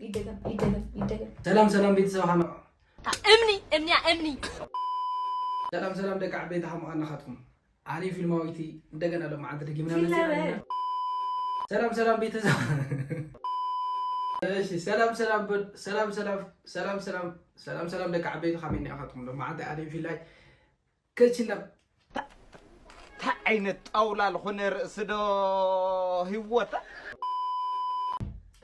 ይደገም፣ ይደገም፣ ይደገም። ሰላም ሰላም ቤተሰብ ሓመ እምኒ እምኒያ እምኒ ሰላም ሰላም ደቂ ዓበይቲ ሓመ ናኻትኩም። ኣነ ፊልማዊቲ እንደገና ሎማዓንቲ ደጊምና መፂና ኣለና። ሰላም ሰላም ቤተሰብ። እሺ ሰላም ሰላም በ- ሰላም ሰላም ሰላም ሰላም ሰላም ሰላም ደቂ ዓበይቲ ከመይ ናኻትኩም? ሎማዓንቲ ኣነ ፊላይ ከችለም እንታይ ዓይነት ጣውላ ዝኾነ ርእሲ ዶ ህይወታ?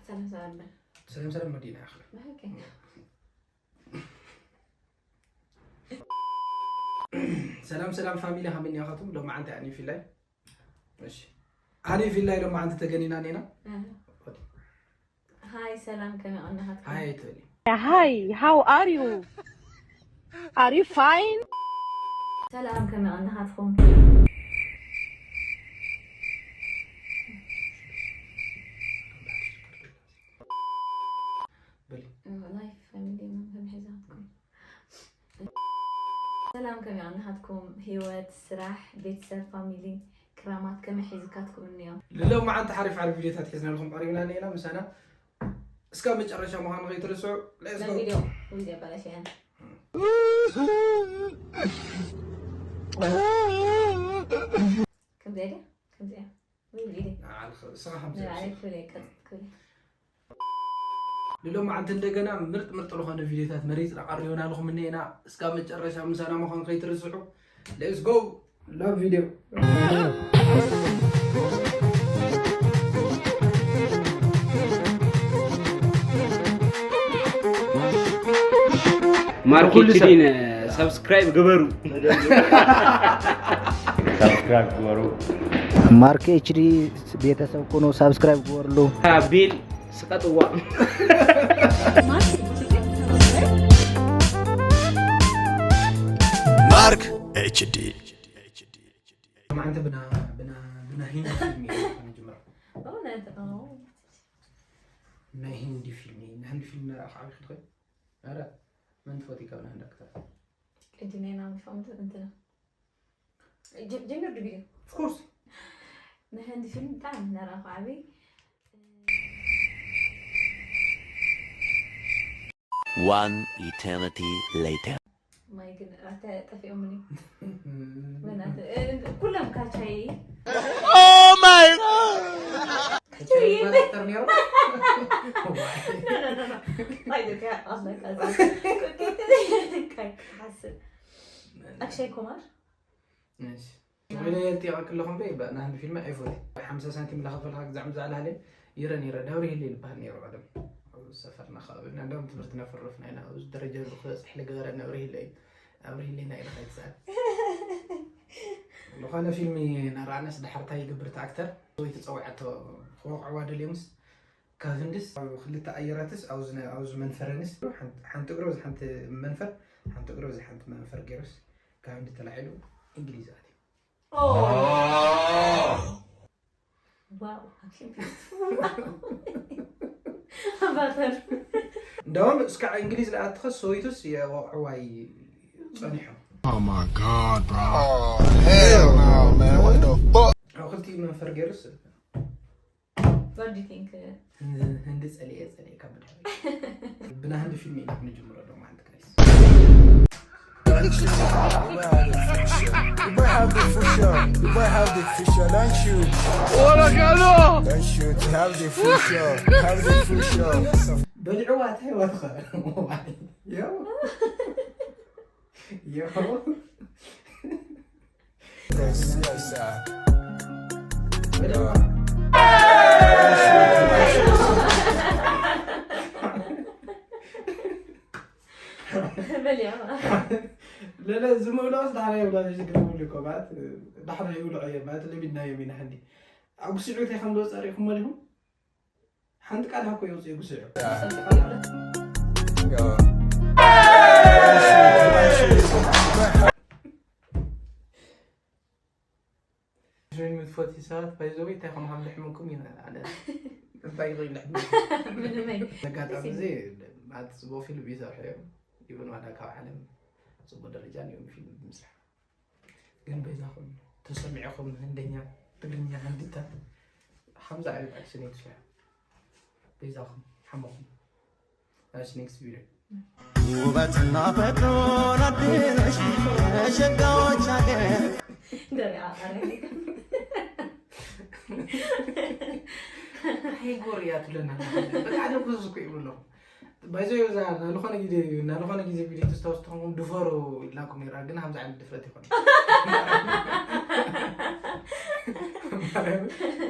ሰላም ሰላም በል። ሰላም ሰላም መዲና ያኽል። ኦኬ። ሰላም ሰላም ፋሚሊ ከመይ ናኻትኩም? ሎማዓንቲ ኣነ ፊላይ እሺ ኣነ ፊላይ ሎማዓንቲ ተገኒና ኔና። ሃይ ሰላም ከመይ ቀናኻትኩም? ሃይ ትበሊ። Hi, how are you? Are you fine? ሰላም ከመይ ቀናኻትኩም? በሊ። ላይፍ ፋሚሊ መን ከም ሒዛትኩም? ሰላም ከመይ ቀናኻትኩም? ህይወት፣ ስራሕ፣ ቤተሰብ፣ ፋሚሊ፣ ክራማት ከመይ ሒዝካትኩም እኒኦ? ልሎም መዓንቲ ሓሪፍ ሓሪፍ ቪዲዮታት ሒዝና ልኩም ቀሪብና እኒኤና ምሳና እስካብ መጨረሻ ምዃኑ ከይትርስዑ። Let's go። ቪዲዮ ቪዲዮ በላሽ እያን ከምዚ ድያ ከምዚ እያ ንዓልኸ- ንስኻ ከም ንባዕለይ ትብል እየ ቀጥ ትብል እየ። ንሎማዓንቲ እንደገና ምርጥ ምርጥ ዝኾነ ቪዲዮታት መሪፅና ቀሪብና ኣለኹም እኒኤና። እስካብ መጨረሻ ምሳና ምዃን ከይትርስዑ። Let's go። Love video። ማርክ ኩሉ ሰብ። ኤችዲን ሳብስክራይብ ግበሩ። ሳብስክራይብ ግበሩ። ማርክ ኤችዲ ቤተሰብ ኩኑ፣ ሳብስክራይብ ግበርሉ። ቤል ስቀጥዋ። ማርክ ኤችዲ። መዓንቲ ብና ብና ብና ሂንዲ ፊልም እዩ ንጅምር። እውነት? ናይ ሂንዲ ፊልም እዩ። ናይ ሂንዲ ፊልም ንርኢ ካብ ይኽእል ኸ? ኣረ መን ትፈትይ ካብ ናይ ሂንዲ ኣክተር? ቅድሜና ምሻም እንትና ጀ- ጀሚር ድዩ? Of course። ናይ ህንዲ ፊልም ብጣዕሚ እናረኣኹ ዓብይ። One eternity later. ማይ ግን ኣተ ጠፊኦምኒ። በእናትህ፣ እ- ኩሎም ካቻይ። Oh my God! ካቻይ ማለት ነይሩ? No, no, no, no. ማይ ግን ከ- ኣስመ- ካይ- ክሓስብ። ኣክሻይ ኩማር? እሺ። ወይለ የልቲ ያክል ለኹም በይ በእና ህንዲ ፊልም ኣይፎቲ ሓምሳ ሳንቲም ለኸፈልካ ግዛዕ ምዛዕ ላህለ ይረ ነይረ ነብሪ ህሊ ልበሃል ነይሩ ቀደም። ኣብ ሰፈርና ከባቢና እንዳም ትምህርቲ ነፍርፍ ናይና ኣብዚ ደረጃ እዚ ክበፅሕ ልገበረ ነብሪ ህለ እዩ። ኣብሪ ህሌና ኢለ ከይትስኣል። ዝኾነ ፊልም እናረኣናስ ዳሕርታ ይገብር እቲ ኣክተር ወይ ተፀዊዓቶ ክወቕዕዋ ደልዮምስ ካብ ህንድስ ኣብ ክልተ ኣየራትስ ኣብዚ ነ- ኣብዚ መንፈረንስ ሓንቲ- ሓንቲ እግሮ እዚ ሓንቲ መንፈር ሓንቲ እግሮ እዚ ሓንቲ መንፈር ገይሩስ ካብ ህንዲ ተላዒሉ እንግሊዝ ኣትዩ። ዋው። ኣባተር። እንደውም እስካዕ እንግሊዝ ለኣትኸ ሰወይቱስ የወዕዋይ ጸኒሖም። Oh my God, bro. Oh, hell no, man. What the fuck? ኣብ ክልቲኡ መንፈር ገይሩስ What do you think? ህንዲ ጸሊኤ ጸሊኤ ካብ ብድሕሪ ብና ህንዲ ፊልም ኢና ክንጅምሮ ዶ ማለት ጋይስ? You might have the future. You might have the future, don't you? Don't you have the future? Have the future. በሊዕዋ እንታይ ወትኸ? ያው ያው ለለ ዝምእሎስ ዳሕራ የብላ ሽግር ይብሉ እኮ ማለት ዳሕራ ይብሉ ዕዮ ማለት ለሚድናዮም ኢና ሕንዲ ኣብ ጉስዑ እንታይ ከም ዝወፀ ሪኢኹሞ ዲኹም? ሓንቲ ቃል ሃኮ የውፅእ ጉስዑ ጆይን ምትፈትዩ ሰባት ባይዘወይ እንታይ ከም ከም ልሕመኩም ይነ ኣነ እንታይ ይኽእል ልሕመ ምንመይ ኣጋጣሚ እዚ ማለት ጽቡቕ ፊልም ይሰርሑ እዮም ይብን ዋላ ካብ ዓለም ጽቡቕ ደረጃ እዮም ፊልም ብምስራሕ ግን በይዛኹም ተሰሚዕኹም ህንደኛ ትግርኛ ህንድታት ሓምዛ ዓይነት ኣክሽን ይትሰርሑ በይዛኹም ሓመኹም። እሺ፣ next video። ውበትና ፈጥሮን አዲስ ሸጋዎች ሀገር እንደኔ አማረ ሄጎር እያ ትብለና። በቃ ኣነ ብዙ እኮ ይብሉ ኣለኹ። ባይዞ እዛ ናልኾነ ግዜ ናልኾነ ግዜ ቪድዮ ተስታውስ ትኸውን ድፈሩ ኢልናኩም ነራ፣ ግን ሃምዚ ዓይነት ድፍረት ይኾነ።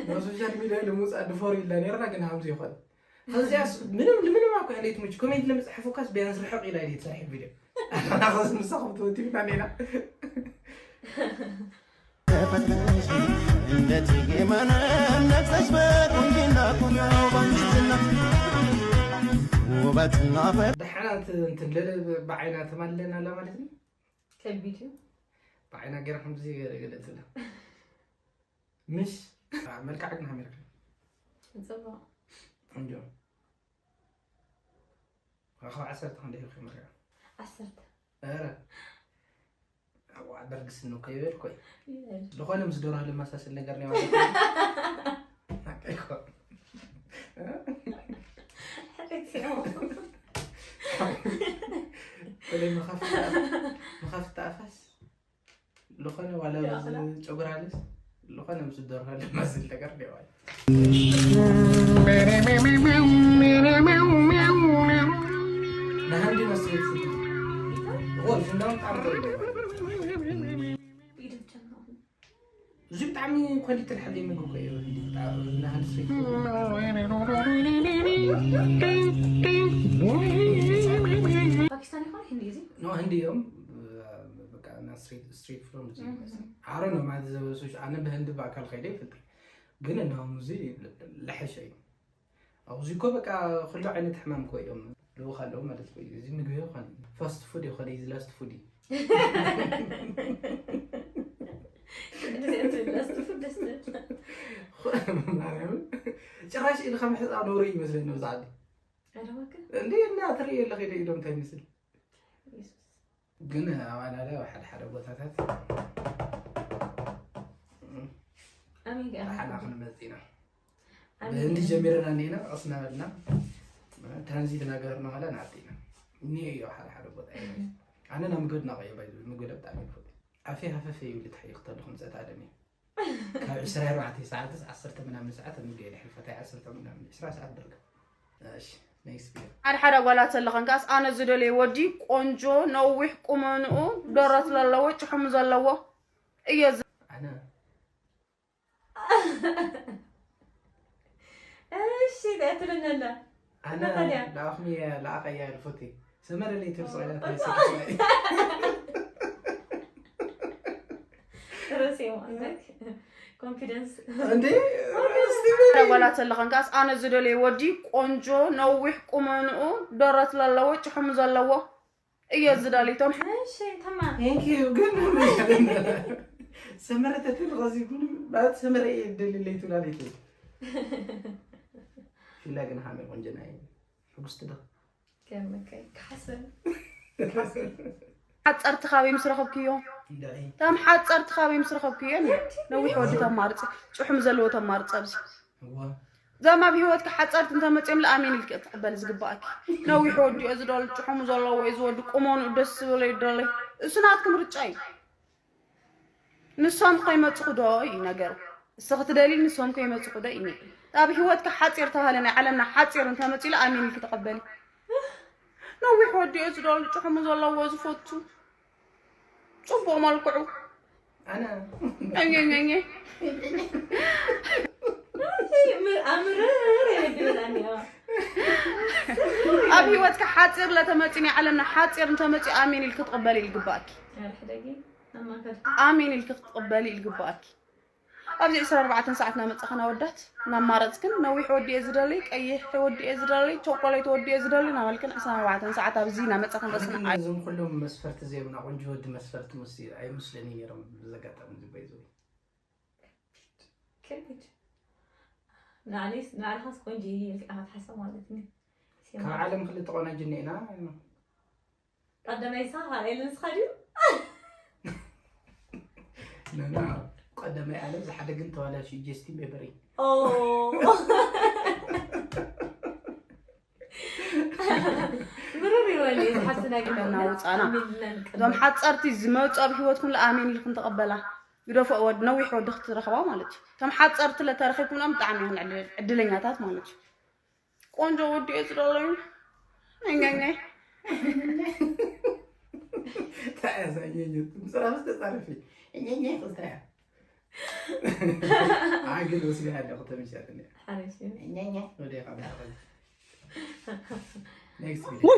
ናብ ሶሻል ሚድያ ንምውፃእ ድፈሩ ኢልና ነርና፣ ግን ሃምዚ ይኾነ። ከዚያስ ምንም ንምንም ኣኮ ያለይት ምች ኮሜንት ለምፅሐፉካስ ቢያንስ ርሕቕ ኢላ ኢለ ትሰርሒ ቪድዮ። ኣናኸስ ምሳኹም ትወቲፍና ኔና። ተፈጥረሽ እንደ ጽጌ መነን ነግሰሽ በቁንጅና ኩሎ ባንጅትና ውበትና ፈ ደሓናት እንትን ልል ብዓይና ተማልለን ኣላ ማለት ነው። ከቢድ እዩ። ብዓይና ገይራ ከምዚ ገለ ገለ ትብላ። ምሽ መልክዓ ግን ሃሚርካ ጽቡቕ። ቆንጆ። ካብ ዓሰርተ ክንደይ ኢኹም ሪኣ? ዓሰርተ ኧረ። ኣዋ በርግስ ነው ከይበል ኮይ። ይበል። ዝኾነ ምስ ዶርሆ ለመሳሰል ነገር ነው ማለት ነው። ኣቀይኮ። ሕደግ ሲኦ። በተለይ መኻፍት መኻፍት ኣፋስ ዝኾነ ዋላ ይኣኽላ። ጨጉር ኣለስ ዝኾነ ምስ ዶርሆ ለመሳሰል ነገር ነው ማለት። ንሃንዲ መስሪት። ኦ ዝናም ጣም ኢድም ጀምሮ። እዚ ብጣዕሚ ኳሊቲ ልሓለይ ምግቢ እኮ እዩ። ንሃንዲ ስሪት። ፓኪስታን ይኾን ህንዲ እዚ? ኖ ህንዲ እዮም። በቃ እና ስትሪት ስትሪት ፉድ እዚ ይመስል። ኣረ ነው ማለት ዘበሱ ኣነ ብህንዲ ብኣካል ከይደ ይፈልጥ። ግን እናውም እዚ ለሐሸ እዩ። ኣብዚ እኮ በቃ ኩሉ ዓይነት ሕማም እኮ እዮም ልኡኽ ኣለዉ ማለት እኮ እዩ። እዚ ምግቢ ይኾን ፋስት ፉድ ይኾን እዚ ላስት ፉድ እዩ። እንደዚህ አይነት ደስ ደስ ደስ ማርያም ጭራሽ ኢልካ ምሕፃብ ነውሪ ይመስለኒ ኣብዚ ዓዲ። ኧረ እባክህ። እንዴ እና ትርኢ ኣለኺ ዶ ኢዶም እንታይ ይመስል? ኢየሱስ። ግን ኣዋላዳ ሓደ ሓደ ቦታታት ኣሜን ገ- ሓና ክንመፅ ኢና። ኣሜን ብህንዲ ገ- ጀሚረና እኒና ቀስና በልና ትራንዚት ናገርና ከላ ንዓዲ ኢና። እኒኦ እዩ ሓደ ሓደ ቦታ እዩ። ኣነ ናብ ምግቢ ናቀዮ ባይ ምግቢ ብጣዕሚ ይፈቱ። ኣፌ ሃፈፈ ይብል ተሓይኽ ተለኹም ፀታ ደም እዩ። ካብ ዕስራ ኣርባዕተ ሰዓትስ ዓሰርተ ምናምን ሰዓት ኣብ ምግቢ የሕልፈ። እንታይ ዓሰርተ ምናምን ዕስራ ሰዓት ደርጋ። እሺ፣ ኔክስት ቪድዮ። ሓደ ሓደ ኣጓላት ኣለኸን ከኣስ ኣነ ዝደለየ ወዲ ቆንጆ ነዊሕ ቁመንኡ ደረት ዘለዎ ጭሕሙ ዘለዎ እየ ዝ- ኣነ እሺ እንታይ ትብለና ኣላ? ኣነ እና ታዲያ? ለኣኹም እየ ለኣኸያ ልፎቲ ሰመረ ለይ ትርስ ኦ፣ ዓይነት ኦ፣ ናይ ኦ። ስርስ ናይ ርዕሲ ማለት ኮንፊደንስ እንዴ ሓደ ኣጓላት ኣለኸን ከኣስ ኣነ ዝደለየ ወዲ ቆንጆ ነዊሕ ቁመንኡ ደረት ዘለዎ ጭሕሙ ዘለዎ እየ ዝደሊ ቶም እሺ ተማ Thank you ግን ሰመረ ተትብል ኸዚ ኩሉ ማለት ሰመረ እየ ደልለይ ትብላለይ ትብል ፊላ ግን ሃመይ ቆንጀና እየ ሕጉስቲ ዶ ገርመከይ ክሓስብ ሓፀርቲ ካበይ ምስ ረኸብክዮ እንዳይ ታም ሓፀርቲ ካበይ ምስ ረኸብክዮ ነዊሕ ወዲ ተማርፂ ጭሑም ዘለዎ ተማርፂ ኣብዚ እዋ እዞም ኣብ ህይወትካ ሓፀርቲ እንተመፅኦም ለኣሜን ኢልክ ክትቕበል ዝግባኣኪ ነዊሕ ወዲ እዮ ዝደል ጭሑሙ ዘለዎ እዩ ዝወዲ ቁመኑ ደስ ዝበሎ ይደለይ እሱ ናትክ ምርጫ እዩ ንሶም ከይመፅኹ ዶ እዩ ነገሩ እስኺ ትደሊ ንሶም ከይመፅኹ ዶ እዩ ኣብ ህይወትካ ሓፂር ተባሃለ ናይ ዓለምና ሓፂር እንተመፂሉ ኣሜን ኢልክ ተቐበሊ ነዊሕ ወዲ እዮ ዝደል ጭሑሙ ዘለዎ ዝፈቱ ፅቡቕ መልክዑ ኣነ ኛኛኛ ኣምርር የብላኒ ኣብ ህይወትካ ሓፂር ለተመፂ ናይ ዓለምና ሓፂር እንተመፂ ኣሜን ኢልክ ክትቕበሊ ይግባኣኪ ሕደጊ ኣማከል ኣሜን ኢልክ ክትቕበሊ ይግባኣኪ ኣብዚ ዕስራ ኣርባዕተ ሰዓት ናመፀኸን ኣወዳት እናማረፅክን ነዊሕ ወዲየ ዝደሊ ቀይሕ ወዲየ ዝደሊ ቸኮሌት ወዲየ ዝደሊ ናበልክን ዕስራ ኣርባዕተ ሰዓት ኣብዚ ናመፀኸን ረስን እዞም ኩሎም መስፈርቲ ዘየብና ቆንጆ ወዲ መስፈርቲ ምስ ኣይመስለኒ ነይሮም ብዘጋጣሚ ዝበይዘው ከቢድ ንዓሊስ ንዓልኻስ ቆንጆ ኢልካ ክትሓስብ ማለት እዩ ካብ ዓለም ክልተ ቆናጅ እኒኤና ቀዳማይ ሳ ካልኣይ ንስኻ ድዩ ነና ቀዳማይ ዓለም ዝሓደ ግን ተዋላሽ ጀስቲን ቤበር እዩ ኦ ክለና ውፃና። እዞም ሓፀርቲ ዝመፁ ኣብ ህይወትኩም ለኣሜን ኢልኩም ተቐበላ። ግደፎ ወድ ነዊሕ ወዲ ክትረኽባ ማለት እዩ። እቶም ሓፀርቲ ለተረኺብኩም ሎም ብጣዕሚ ይኹን ዕድለኛታት ማለት እዩ። ቆንጆ ወዲ እየ ዝደለዩ። እኛኛ ታያሳኘኝ ምፅራፍ ተፃርፊ እኛኛ ክስታያ ኣግል ወስጋ ያለ ከተመቻት ሓሪሽ እዩ። እኛኛ ወደ ቃ Next video.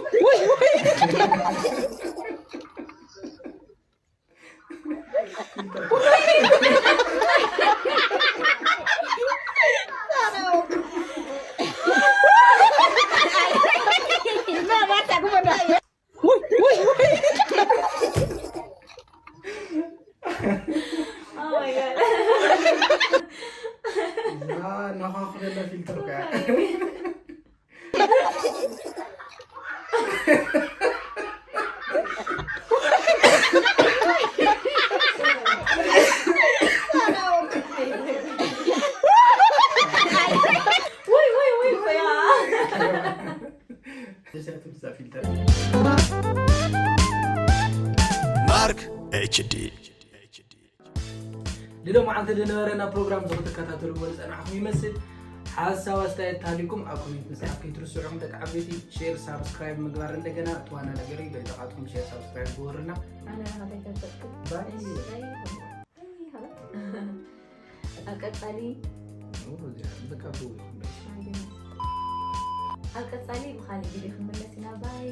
Oh my god. ነኻኽለለ ፊልተር ከያ ውይ ውይ ውይ ውይ ተሰትም ዛ ፊልተር ማርክ ኤችዲ ንሎማዓንቲ ዝነበረና ፕሮግራም እዚ ክትከታተልዎ ዝፀናሕኩም ይመስል። ሓሳብ ኣስተያየት ታሊኩም ኣብ ኮሜንት ምፅሓፍ ከይትርስዑ። ደቂ ዓበይቲ ሼር ሳብስክራይብ ምግባር እንደገና እቲ ዋና ነገር እዩ። በይተኻትኩም ሼር ሳብስክራይብ ግበሩልና። ኣነ ናኸታይ ከበጥኩ ባይ ኣብ ቀፃሊ በቃ ብኡ ይኹን። ኣብ ቀፃሊ ብካሊእ ቪድዮ ክንመለስ ኢና። ባይ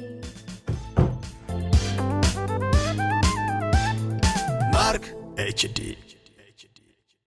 ማርክ ኤችዲ